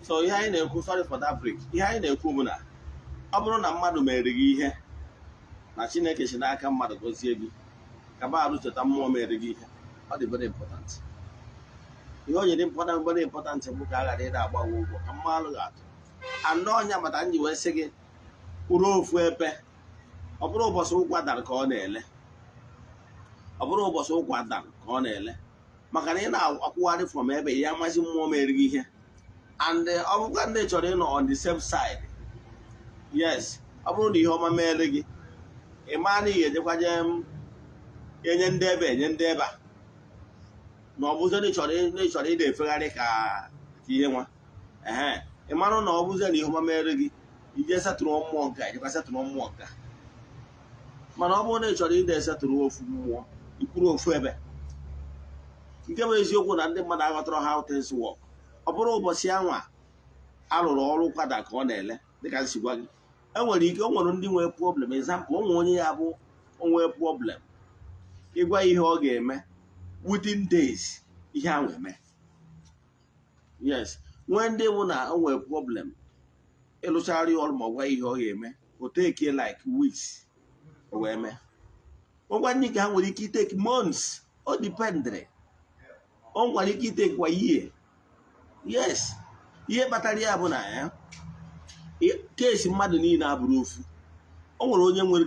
So ihe anyị na-ekwu, sorry for that break, ihe anyị na-ekwu bụ na ọ bụrụ na mmadụ mere gị ihe, na Chineke si n'aka mmadụ gọzie gị, ka arụ cheta mmụọ mere gị ihe. Ọ dị very important. Ihe o nyere important, very important, bụ ka a ghara ịda agbawa ụgwọ ka mmadụ ga-atụ anọ ọnya mata m ji wee sị gị kwụrụ ofu ebe. Ọ bụrụ ụbọchị ụkwa dara ka ọ na-ele, ọ bụrụ ụbọchị ụkwa dara ka ọ na-ele, maka na ị na-akwụgharị from ebe ya amasị mmụọ mere gị ihe. And ọ bụkwa ndị chọrọ ịnọ on the safe side, yes, ọ bụrụ na ihe ọma mere gị, ị maa na ị ga-ejekwa jee enye ndị ebe, enye ndị ebe a, na ọ bụzie na ị chọrọ ịda efegharị ka ihe nwa ehe. Ị marụ na ọ bụzie na ihe ọma mere gị, ije setụrụ mmụọ nke a, ijekwa setụrụ mmụọ nke a. Mana ọ bụrụ na ị chọrọ ịda esetụrụ ofu mmụọ, ikwuru ofu ebe. Nke bụ eziokwu na ndị mmadụ aghọtara how things work. Ọ bụrụ ụbọchị anwa alụrụ ọrụ kwada ka ọ na-ele, dịka nsi gwa gị, enwere ike o nwere ndị nwere problem. Example, o nwere onye ya bụ onwe problem, ịgwa ihe ọ ga-eme within days, ihe ahụ eme. Yes, nwee ndị bụ na o nwere problem, ịlụchara ya ọrụ ma ọ gwa ihe ọ ga-eme, o take like weeks o wee mee. Ngwa, ndị nke ha nwere ike itake months, o dependịrị. O nwere ike itake kwa year. Yes, ihe kpatara ya bụ na ya case mmadụ niile abụrụ ofu. O nwere onye nwere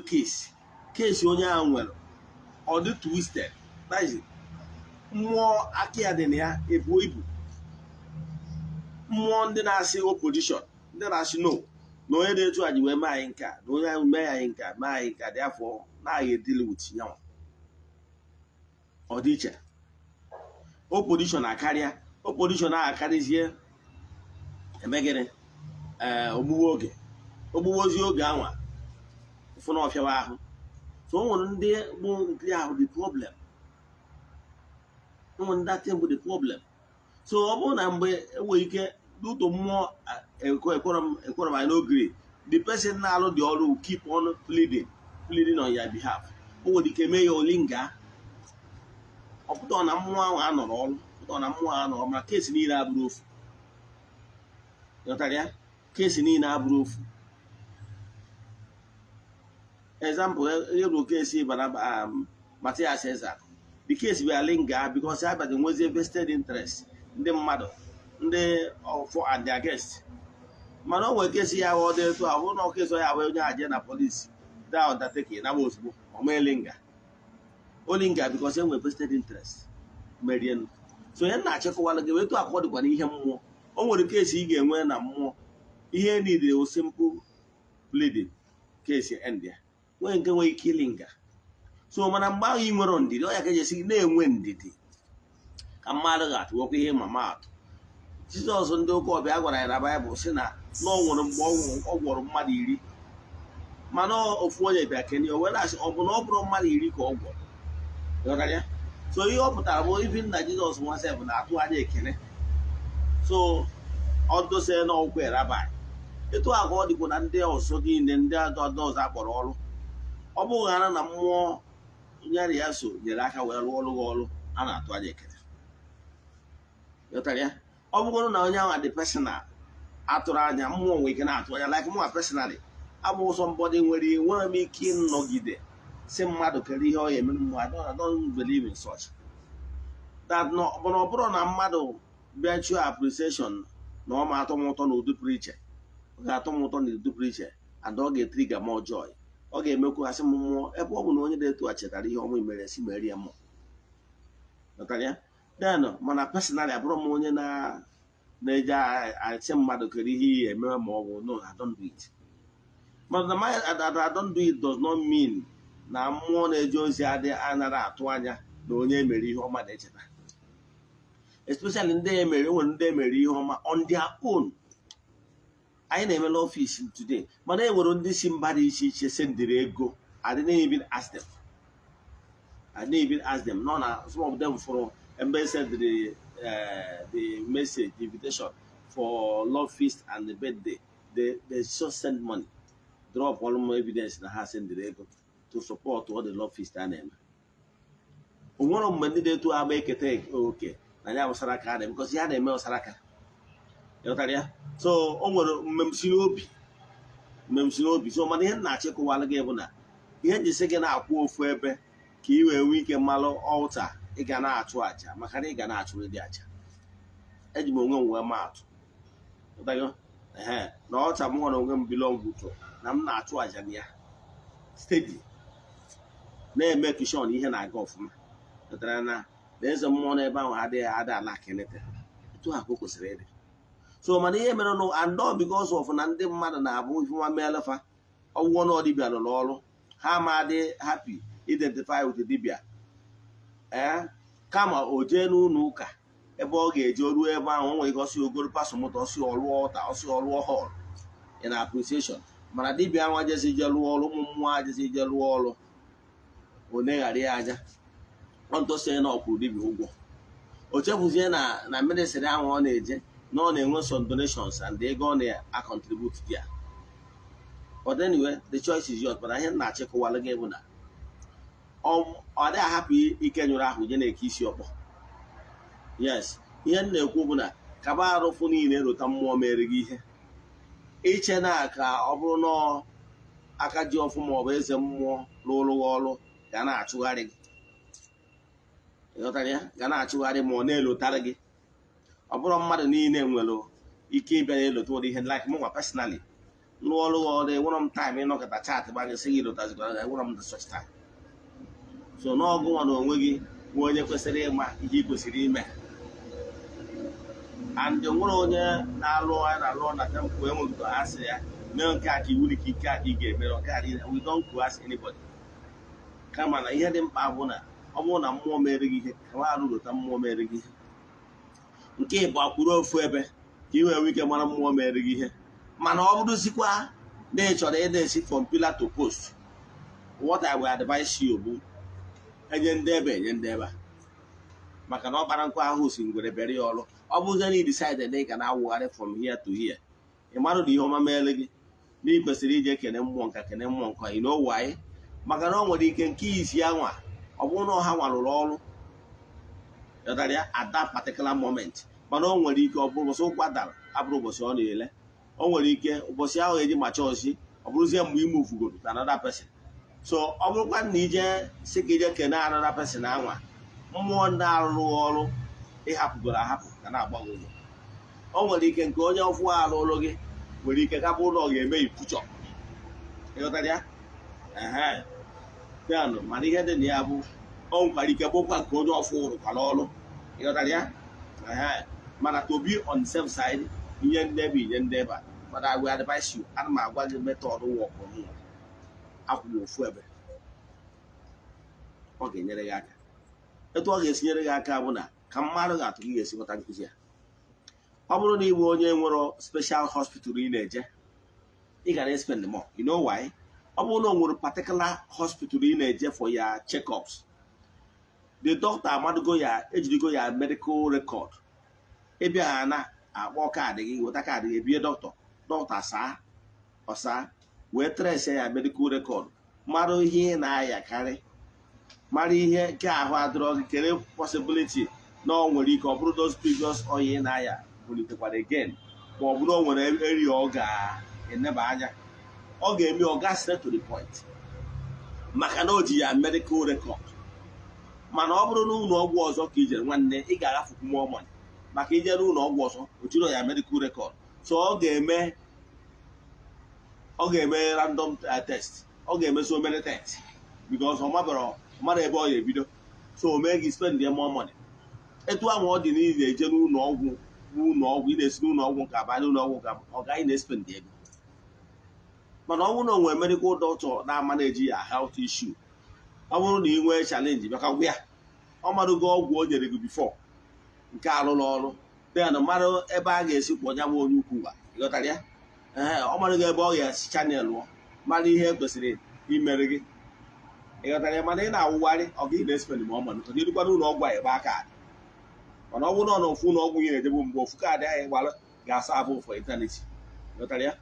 case onye ahụ nwere, ọ dị twisted. That is, mmụọ aka ya dị na ya ebuo ibu. Mmụọ ndị na-asị opposition, ndị na-asị no, na onye na-etu anyị wee mee anyị nke a, na onye ahụ mee anyị nke a, mee anyị nke a dị afọ na-agha edili with nyanwa. Ọ dị iche, opposition akarịa, opposition ahụ akarịzie. Eme gịnị? Ee, ogbugbu oge, ogbugbu ozi oge anwa fụ na ọfịawa ahụ. So o nwere ndị bụ nke ahụ the problem, o nwere ndị atị bụ the problem. So ọ bụrụ na mgbe enwere ike n'ụtọ mmụọ ekwerọ m, ekwerọ m, I no gree, the person na-alụ the ọrụ will keep on pleading, pleading on your behalf. O nwere ike mee ya olinga. Ọ pụta na mmụọ ahụ anọrọ ọrụ, pụta na mmụọ ahụ anọrọ. Mana case niile abụrụ ofu. Ghọtara ya? Case niile abụrụ ofu. Example, eru case bara Matias Ezeaku, the case bịara linga because ha bịara nwezie vested interest, ndị mmadụ, ndị for and their guest. Mana o nwere case ya ọ dị etu ahụ na case ya wee onye aje na polisi da undertaking na ozugbo o mee linga olinga because e nwere vested interest merienu. So ihe na-achịkọwala gị etu akọ dịkwa n'ihe mmụọ. O nwere case ị ga-enwe na mmụọ, ihe niile o simple pleading, case end ya. Nwee nke nwere ike ilinga. So mana mgbe ahụ ị nwere ndidi, ọ ya ka eji esi na-enwe ndidi ka mmadụ ga-atụwekwa ihe mama atụ. Jizọs, ndị ụka ọbịa gwara ya na Baịbụl sị na ọ nwere mgbe ọ gwọrọ mmadụ 10, mana ofu onye bịa kenye, o were asị ọ bụ na ọ bụrụ mmadụ 10 ka ọ gwọrọ. Ghọtara ya? So ihe ọ pụtara bụ even na Jizọs nwasef na-atụ anya ekele. So ọ dose na ọgwụ rabbi etu a ka ọ dịkwa na ndị ọzọ niile, ndị ọzọ akpọrọ ọrụ. Ọ bụghị ghara na mmụọ nyere ya so nyere aka wee rụọ ọrụ gị ọrụ a na-atụ anya ekele. Ghọtara ya? Ọ bụgoro na onye ahụ dị personal atụrụ anya, mmụọ nwere ike na-atụ anya. Like mụnwa personally, abụ somebody nwere m ike ịnọgide si mmadụ kere ihe ọ ya emere mmụọ. I don't believe in such that. No, mana ọ bụrụ na mmadụ bịa chụọ appreciation na ọ ma atọ m ụtọ n'ụdị pụrụ iche, ọ ga-atọ m ụtọ n'ụdị pụrụ iche and ọ ga-etrigger more joy. Ọ ga-emekwu asị m mmụọ, ebe ọ bụ na onye dị etu a chetara ihe ọma mere, si mere ya mmụọ. Ghọtara ya? Then mana personally, abụrụ m onye na na-eje asị mmadụ kere ihe ihe emewe ma ọ bụ no, I don't do it. But na my that I don't do it does not mean na mmụọ na-eje ozi adị anaghị atụ anya na onye emere ihe ọma na-echeta, especially ndị emere. Nwere ndị emere ihe ọma on their own. Anyị na-eme n'ọfịs today, mana e nwere ndị si mba dị iche iche sendịrị ego. I didn't even ask them, I didn't even ask them. No, na some of them for embassy send the message, the invitation for love feast and the birthday. They just send money, drop all my evidence na ha sendịrị ego to support all the love feast a na-eme. O nwere mgbe ndị na-etu agba eketa oke na ya bụ saraka a na-eme, because ya na-eme saraka. Ịghọtara ya? So o nwere mmemsi n'obi, mmemsi n'obi. So mana ihe m na-achịkọwalụ gị bụ na ihe njisi gị na-akwụ ofu ebe ka ị wee nwee ike mmalụ altar ị ga na-achụ àjà, maka na ị ga na-achụrụ dị àjà. Eji m onwe m wee maa atụ. Ghọtago? Ehe, na altar m nwere onwe m belong to na m na-achụ àjà na ya steady, na-eme kishon ihe na-aga ọfụma. Pụtara na na eze mmụọ n'ebe ahụ adịghị ada ala kenete etu ha ka o kwesịrị ịdị. So mana ihe mere nụ, and all because of na ndị mmadụ na-abụ ife nwa meelefa ọgwụgwọ na ọdịbịa rụrụ ọrụ ha, ma dị happy identify with the dibịa ee, kama o jee n'ụlọ ụka ebe ọ ga-eje ruo ebe ahụ, o nwere ike ọsị ogoro pasọ moto, ọsị ọlụọ ọta, ọsị ọlụọ hall in appreciation. Mana dibịa nwa jezi je lụọ ọrụ, ụmụ mmụọ jezi je lụọ ọrụ, o neghara ya anya ọntọsie na ọkwụrụ dibịa ụgwọ. O chefuzie na ministry ahụ ọ na-eje na ọ na-enwe some donations and ego ọ na-a-contribute there. But anyway, the choice is yours. Mana ihe m na-achịkọwalụ gị bụ na ọ dịghị ahapụ ike nyụrụ ahụ je na-eke isi ọkpọ. Yes, ihe m na-ekwu bụ na kaba arụfụ niile rụta mmụọ mere gị ihe iche na ka ọ bụrụ na aka ji ọfụ ma ọ bụ eze mmụọ rụrụ gị ọrụ ga na-achụgharị gị. Ịghọtara ya? Ga na-achụgharị ma ọ na-elotara gị. Ọ bụrụ mmadụ niile nwere ike ịbịa na-elota ụdị ihe like mụnwa personally rụọ ọrụ gị ọrụ, enwere m time ịnọkọta chat gba gị sị gị lotazikwa, enwere m the such time. So n'ọgụ nwa na onwe gị bụ onye kwesịrị ịma ihe ị kwesịrị ime, and nwere onye na-alụ ya na-alụ na temple enweghị asị ya mee nke a ka iwu dị ka ike a ka ị ga-eme nke a niile. We don't coerce anybody, kama na ihe dị mkpa bụ na ọ bụrụ na mmụọ mere gị ihe, ka arụ lota mmụọ mere gị ihe. Nke ịbụ akwụrụ ofu ebe ka ị wee nwee ike mara mmụọ mere gị ihe. Mana ọ bụrụzikwa na ị chọrọ ịda esi from pillar to post, what I will advise you bụ enye ndị ebe, enye ndị ebe a, maka na ọ kpara nkụ ahụ si ngwere bịara ya ọrụ. Ọ bụzie na ị decide na ị ga na-awụgharị from here to here, ị marụ na ihe ọma meere gị na ị kwesịrị ije kene mmụọ nka, kene mmụọ nka. You know why? Maka na ọ nwere ike nke isi anwa ọ bụrụ na ọha nwarụrụ ọrụ yọtara ya at that particular moment, mana o nwere ike ọ bụrụ ụbọchị ụkwa dara abụrụ ụbọchị ọ na-ele. O nwere ike ụbọchị ahụ eji ma chọọchị ọ bụrụzie mgbe ime ufugoro to another person. So ọ bụrụkwa na ije si ka ije kene another person anwa, mmụọ ndị arụrụ ọrụ ịhapụgoro ahapụ ga na-agba gị ụgwọ. O nwere ike nke onye ọfụ alụrụ gị nwere ike ka bụrụ na ọ ga-eme ifuchọ. Ịghọtara ya? Ehe, yanụ. Mana ihe dị na ya bụ o nwekwara ike bụkwa nke onye ọfụ rụkwara ọrụ. Ịghọtara ya? Ehe, mana to be on the safe side, ihe ndị ebe, ihe ndị ebe a. But I will advise you, ana m agwa gị method work mụ akwụ m ofu ebe, ọ ga-enyere gị aka. Etu ọ ga-esi nyere gị aka bụ na ka mmadụ ga-atụ gị ga-esi ghọta nkụzi ya. Ọ bụrụ na ị bụ onye nwere special hospital ị na-eje, ị ga na-spend more. You know why? Ọ bụrụ na o nwere particular hospital ị na-eje for ya checkups, the doctor amadugo ya, ejirigo ya medical record. Ịbịa ha na akpọ kaadị gị, weta kaadị gị ebie dọkịta, dọkịta saa ọsa wee trace ya medical record, mara ihe ị na-ayakarị, mara ihe nke ahụ adịrọ gị, kere possibility na ọ nwere ike ọ bụrụ those previous oya ị na-aya bulitekwara again, ma ọ bụrụ o nwere area ọ ga-eneba anya, ọ ga-eme ọ ga straight to the point, maka na o ji ya medical record. Mana ọ bụrụ na ụlọ ọgwụ ọzọ ka ijere, nwanne, ị ga-agafukwu more money, maka ije n'ụlọ ọgwụ ọzọ, o jiro ya medical record. So ọ ga-eme random test, ọ ga-eme so many tests because ọ mabara mara ebe ọ ga-ebido. So o mee gị spend more money. Etu ahụ ọ dị na ị na-eje n'ụlọ ọgwụ, n'ụlọ ọgwụ ị na-esi n'ụlọ ọgwụ nke abanye n'ụlọ ọgwụ nke ọ gaghị na-espend ego. Mana ọ bụrụ na o nwere medical doctor na-ama na-eji ya health issue, ọ bụrụ na ị nwee challenge, bịaka gwa ya, ọ marụgo ọgwụ o nyere gị before nke arụrụ ọrụ, then mara ebe a ga-esi kwọ ya bụ onye ukwu gwa. Ịghọtara ya? Ee, ọ marụgo ebe ọ ga-esi channel lụọ, mara ihe kwesịrị imere gị. Ịghọtara ya? Mana ị na-awụgharị, ọ ga na-espend ma ọ ma nụkọ irukwa n'ụlọ ọgwụ a ịgba kaadị. Mana ọ bụrụ na ọ na ofu ụlọ ọgwụ ị na-ejebu mgbe, ofu kaadị ahụ ịgbara ga-asa abụ for eternity. Ịghọtara ya?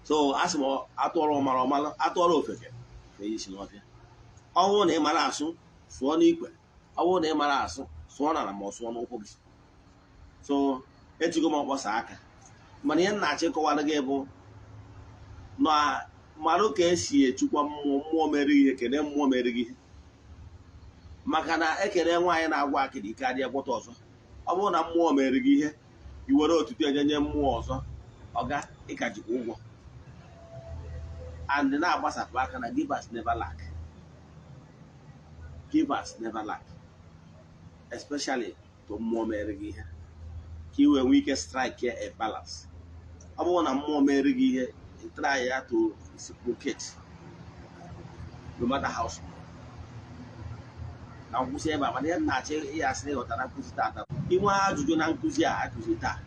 So a sị m atụọrọ ọmara ọmara, atụọrọ ofeke na isi n'ọfịa. Ọ bụrụ na ị mara asụ, sụọ n'ikwe. Ọ bụrụ na ị mara asụ, sụọ n'ala ma ọ sụọ n'ụkwụ gị. So ejigo m ọkpọsa aka. Mana ihe m na-achọ ịkọwara gị bụ na marụ ka esi echukwa mmụọ, mmụọ mere ihe, kene mmụọ mere gị ihe, maka na ekele nwaanyị na-agwa akịdị ike adịghị gwọta ọzọ. Ọ bụrụ na mmụọ mere gị ihe, i were otuto enye nye mmụọ ọzọ, ọga ịka jikwa ụgwọ. And na-agbasapụ aka na givers never lack, givers never lack, especially to mmụọ mere gị ihe, ka ị wee nwee ike strike a balance. Ọ bụrụ na mmụọ mere gị ihe, try ya to reciprocate, no matter how small. Na nkwụsị ebe a, mana ihe m na-achọ ihe asị ịghọta na nkụzi taata, inwe ajụjụ na nkụzi a akụzi taa,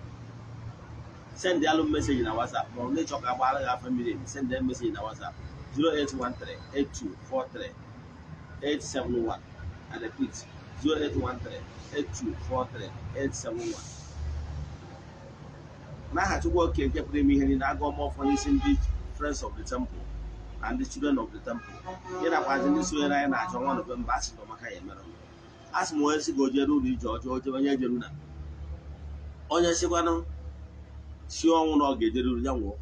send alụ message na WhatsApp, ma ọ bụ na ịchọ ka agbara gị afa mmiri emi, send message na WhatsApp 0813 8243 871. I repeat, 0813 8243 871. N'aha Chukwu Oke nke pụrụ ime ihe niile, agụ ọma ọfọ n'isi ndị Friends of the Temple and the Children of the Temple, ya nakwazi ndị sonyere anyị na-achọ nwa November, a sị na ọmaka ya emere. A sị m, onye sị ka o jere ụlọ ije ọjọọ jebe, onye jeru na onye sịkwanụ si ọnwụ na ọ ga-ejere uru ya nwụọ.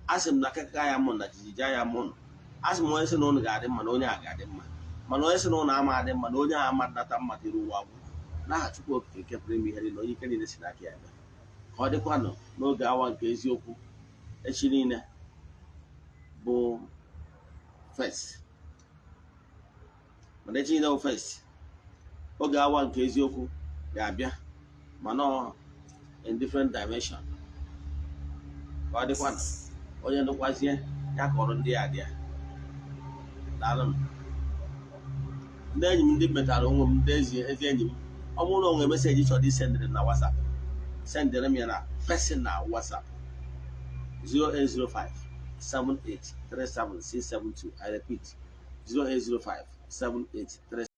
A sị m na akaka ya mụ na jijiji ya mụ nọ. A sị m, onye sị na ụnụ ga-adị mma, na onye a ga-adị mma, mana onye sị na ụnụ ama adị mma, na onye a ama nata mma dịrị ụwa gwụ. N'aha Chukwu Okike nke pụrụ ime ihe niile, onye ike niile si n'aka ya bịa, ka ọ dịkwanụ n'oge awa nke eziokwu echi niile bụ first. Mana echi niile bụ first, oge awa nke eziokwu ga-abịa, mana ọ in different dimension. Ka ọ dịkwanụ, onye ndụkwazie ya kọrọ ndị a dị ya. Daalụnụ, ndị enyi m, ndị m metara onwe m, ndị ezi ezi enyi m. Ọ bụrụ na o nwere message chọrọ isendịrị m na WhatsApp, sendịrị m ya na personal WhatsApp 0805 7837672. I repeat, 0805 783